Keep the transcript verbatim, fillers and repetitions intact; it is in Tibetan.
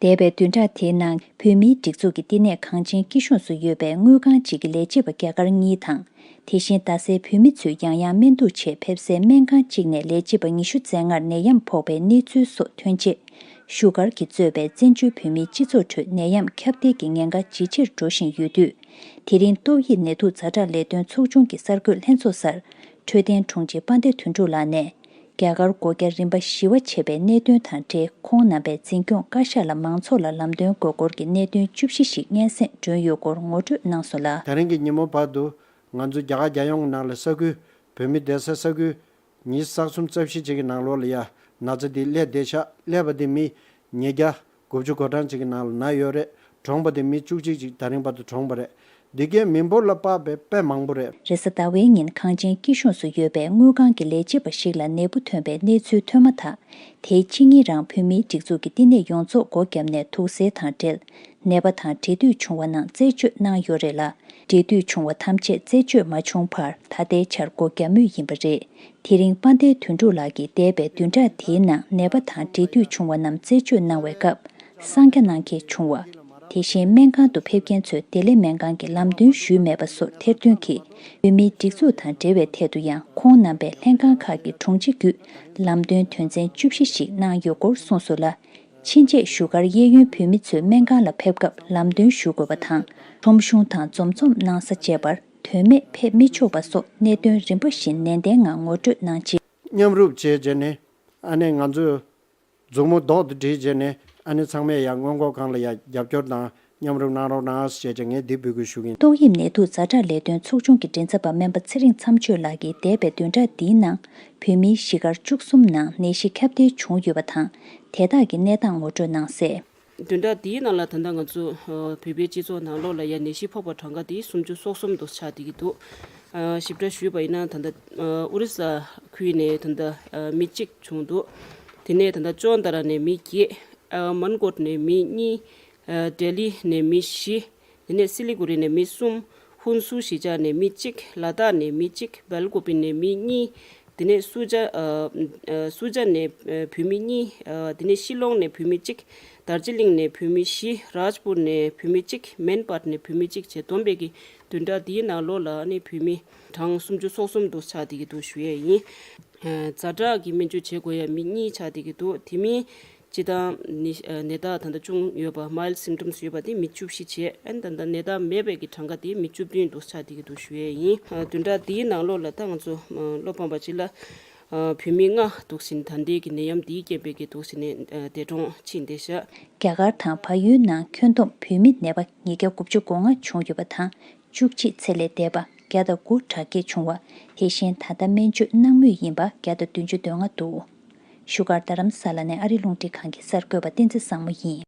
འདས་པའི་བདུན་ཕྲག་དེའི་ནང་བོད་མིའི་སྒྲིག་འཛུགས་ཀྱི་བསྟི་གནས་གངས་ཅན་སྐྱིད་གཤོངས་སུ་ཡོད་པའི་དངུལ་ཁང་གཅིག་གི་ལས་བྱེད་པ་རྒྱ་གར་གཉིས་དང་། དེ་བཞིན་རྡ་སའི་བོད་མི་ཚོས་ཡང་ཡང་སྨན་འདུག་ཆེད་ཕེབས་སའི་སྨན་ཁང་གཅིག་ནས་ལས་བྱེད་པ་ཉི་ཤུ་རྩ་ལྔར་ནད་ཡམས་ཕོག་པའི་གནས་ཚུལ་སོགས་ཐོན་རྗེས། བཞུགས་སྒར་གྱིས་གཙོས་པའི་བཙན་བྱོལ་བོད་མིའི་སྤྱི་ཚོགས་ཁྲོད་ནད་ཡམས་ཁྱབ་གདལ་གྱི་ཉེན་ཁ་ཇེ་ཆེར་འགྲོ་བཞིན་ཡོད་དུས། དེ་རིང་ཏོག་དབྱིབས་ནད་དུག་ཛ་དྲག་ལས་དོན་ཚོགས་ཆུང་གི་གསར་འགོད་ལྷན་ཚོགས་སར་འཕྲོད་བསྟེན་དྲུང་ཆེ་དཔལ་ལྡན་དོན་གྲུབ་ལགས་ནས། རྒྱ་གར་སྒོ་བརྒྱ་རིམ་པ་བཞི་པ་ཆད་པའི་གནད་དོན་དང་འབྲེལ་ཁོང་རྣམ་པས་འཛིན་སྐྱོང་བཀའ་ཤག་ལ་མང་ཚོགས་ལ་ལམ་སྟོན་དགོས་སྐོར་གྱི་གནད་དོན་བཅུ་བཞི་ཞིག་སྙན་སེང་བསྒྲོན་ཡོད་སྐོར་ངོ་སྤྲོད་གནང་སོང་ལ། ད་རིང་གི་ཉིན་མོ་བར་དུ་ང་ཚོ་རྒྱ་གར་རྒྱལ་ཡོངས་ནང་ལ་ས་ཁུལ་བོད་མི་བསྡད་ས་ས་ཁུལ་ཉི་ཤུ་རྩ་གསུམ་རྩ་བཞི་ཅིག་གི་ནང་ལོགས་ལ་ཡ་ན་ཚ་འདི་སླེབས་བསྡད་ཤག་སླེབས་པ་འདི་མི་ཉིས་བརྒྱ་དགུ་བཅུ་གོ་གྲངས་ཅིག་གི་ནང་ལ་ན་ཡོད་རེད། གྲོངས་པ་དེ་མི་བཅུ་གཅིག་ཅིག་ད་རིང་བར་དུ་གྲོངས་པ་རེད། འདི་གའི་མི་འབོར་ལ་དཔག་པའི་དཔེ་མང་པོ་རེད། རེས་གཟའ་ཟླ་བའི་ཉིན་གངས་ཅན་སྐྱིད་གཤོངས་སུ་ཡོད་པའི་དངུལ་ཁང་གི་ལས་བྱེད་པ་ཞིག་ལ་ནད་འབུ་ཐོན་པའི་གནས་ཚུལ་ཐོན་མ་ཐག་དེའི་ཕྱི་ཉིན་རང་བོད་མིའི་སྒྲིག་འཛུགས་ཀྱི་བསྟི་གནས་ཡོངས་རྫོགས་སྒོ་བརྒྱབ་ནས་དུག་སེལ་དང་འབྲེལ་ནད་པ་དང་འབྲེལ་མཐུད་བྱུང་བ་རྣམས་རྩད་གཅོད་གནང་ཡོད་རེད་ལ། འབྲེལ་མཐུད་བྱུང་བ་ཐམས་ཅད་རྩད་གཅོད་མ་བྱུང་བར་ད་ལྟའི་ཆར་སྒོ་བརྒྱབ་མུས་ཡིན་པ་རེད། དེ་རིང་དཔལ་ལྡན་དོན་གྲུབ་ལགས་ཀྱིས་འདས་པའི་བདུན་ཕྲག་འདིའི་ནང་ནད་པ་དང་འབྲེལ་མཐུད་བྱུང་བ་རྣམས་རྩད་གཅོད་གནང་བའི་སྐབས་གསང་རྒྱ་གནང་མཁན་བྱུང་བ། དེ་བཞིན་སྨན་ཁང་དུ་ཕེབས་མཁན་ཚོས་བདེ་ལེགས་སྨན་ཁང་གི་ལམ་སྟོན་ཞུས་མེད་པ་སོགས་ཐེར་འདོན་གྱིས། བོད་མིའི་སྒྲིག་འཛུགས་དང་འབྲེལ་བའི་ཐད་དུ་ཡང་ཁོང་རྣམ་པས་ལྷན་ཁང་ཁག་གི་དྲུང་ཆེ་བརྒྱུད་ལམ་སྟོན་དོན་ཚན་བཅུ་བཞི་ཞིག་གནང་ཡོད་སྐོར་གསུངས་སོང་ལ། ཕྱིན་ཆད་བཞུགས་སྒར་གཡས་གཡོན་བོད་མི་ཚོས་སྨན་ཁང་ལ་ཕེབས་སྐབས་ལམ་སྟོན་ཞུ་དགོས་པ་དང་། ཁྲོམ་གཞུང་དང་འཛོམས་འཛོམས་གནང་ས་བཅས་པར་དོན་མེད་ཕེབས་མི་ཆོག་པ་སོགས་གནད་དོན་རིམ་པ་བཞིན་ནན་ཏན་ངང་ངོ་སྤྲོད་གནང་རྗེས། མཉམ་རུབ་བྱས་རྗེས་ནས་ཨ་ནེ་ང་ཚོས་མཛུབ་མོ་རྡོག་ཏུ་སྒྲིལ་རྗེས་ནས་ཨ་ནེ་ཚང་མས་ཡང་སྔོན་འགོག་ཁང་ལ་ཡང་རྒྱབ་སྐྱོར་དང་མཉམ་རུབ་གནང་རོགས་གནང་ཞེས་བྱས་ངས་འདི་འབོད་སྐུལ་ཞུ་གི་ཡིན། ཏོག་དབྱིབས་ནད་དུག་ཛ་དྲག་ལས་དོན་ཚོགས་ཆུང་གི་མགྲིན་ཚབ་པ་སྨན་པ་ཚེ་རིང་མཚམས་གཅོད་ལགས་ཀྱིས་འདས་པའི་བདུན་ཕྲག་འདིའི་ནང་བོད་མིའི་གཞིས་སྒར་བཅུ་གསུམ་ནང་ནད་གཞི་ཁྱབ་གདལ་བྱུང་ཡོད་པ་དང་། དེ་དག་གི་གནས་སྟངས་ངོ་སྤྲོད་གནང་གསལ། བདུན་ཕྲག་འདིའི་ནང་ལ་ད་ལྟ་ང་ཚོ་ཨ་བོད་པའི་སྤྱི་ཚོགས་ནང་ལོགས་ལ་ཡ་ནད་གཞི་ཕོག་པ་གྲངས་ཀ་དེ་སུམ་ཅུ་སོ་གསུམ་དུ་ཆགས་བསྡད་ཀྱི་འདུག་ཨ་ཞིབ་ཕྲ་ཞུས་པ་ཡིན་ན་ད་ལྟ་ཨ་ཨོ་རི་ས་ཁུལ་ནས་ད་ལྟ་ཨ་མི་གཅིག་བྱུང་འདུག་དེ་ནས་ད་ལྟ་ཅོན་ཏ་ར་ནས་མི་བརྒྱད། ཨ་མན་གོཊ་ནས་མི་གཉིས། ཨ་ལྡི་ལི་ནས་མི་བཞི། དེ་ནས་སི་ལི་གུ་རི་ནས་མི་གསུམ། ཧུན་སུར་གཞིས་ཆགས་ནས་མི་གཅིག་ལ་དྭགས་ནས་མི་གཅིག་བལ་ཀོ་པི་ནས་མི་གཉིས། དེ་ནས་སུ་ཇ་ཨ་ཨ་སུ་ཇ་ནས་ཨ་བོད་མི་གཉིས། ཨ་དེ་ནས་ཤི་ལོང་ནས་བོད་མི་གཅིག་དར་ཇི་ལིང་ནས་བོད་མི་བཞི། རཱཇ་པུར་ནས་བོད་མི་གཅིག་མན་པཱཊ་ནས་བོད་མི་གཅིག་བཅས་བསྡོམས་པས་ཀྱི་བདུན་ཕྲག་འདིའི་ནང་ལོགས་ལ་ནི་བོད་མི་གྲངས་སུམ་ཅུ་སོ་གསུམ་དུ་ཆགས་བསྡད་ཀྱི་འདུག་ཞུ་ཡས་ཡིན། ཛ་དྲག་གི་སྨན་བཅོས་བྱེད་དགོས་ཡ་མི་གཉིས་ཆགས་བསྡད་ཀྱི་འདུག་དེ་མིན་སྤྱི་བཏང་ནི་ནད་རྟགས་ད་ལྟ་བྱུང་ཡོད་པ་མའིལ་སིམ་ཊམ་སི་ཡོད་པ་དེ་མི་བཅུ་བཞི་བྱས། ཨན་ད་ལྟ་ནད་རྟགས་མེད་པའི་གི་གྲངས་ཀ་དེ་མི་བཅུ་བདུན་དུ་ཆགས་བསྡད་ཀྱི་འདུག་ཞུ་ཡས་ཡིན། བདུན་ཕྲག་འདིའི་ནང་ལོགས་ལ་ད་ང་ཚོ་བློ་ཕམ་པ་ཅིག་ལ་བོད་མི་ལྔ་འདུག་ཟིན་ད་ལྟའི་གི་ནད་ཡམས་འདིའི་རྐྱེན་པས་གི་འདུག་ཟིན་ནས་འདས་གྲོངས་ཕྱིན་བསྡད་ཤག་རྒྱ་གར་དང་བལ་ཡུལ་ནང་ཁྱོན་བསྡོམས་བོད་མི་ནད་པ་ཉིས་བརྒྱ་དགུ་བཅུ་གོ་ལྔ་བྱུང་ཡོད་པ་དང་། བཅུ་གཅིག་ཚེ་ལས་འདས་པ་བརྒྱ་དང་དགུ་དྲག་སྐྱེད་བྱུང་བ། དེ་བཞིན་ད་ལྟ་སྨན་བཅོས་གནང་མུས་ཡིན་པ་བརྒྱ་དང་བདུན་ཅུ་དོན་ལྔ་འདུག་བཞུགས་སྒར་རྡ་རམ་ས་ལ་ནས་ཨ་རི་རླུང་འཕྲིན་ཁང་གི་གསར་འགོད་པ་བསྟན་འཛིན་བཟང་མོ་ཡིན།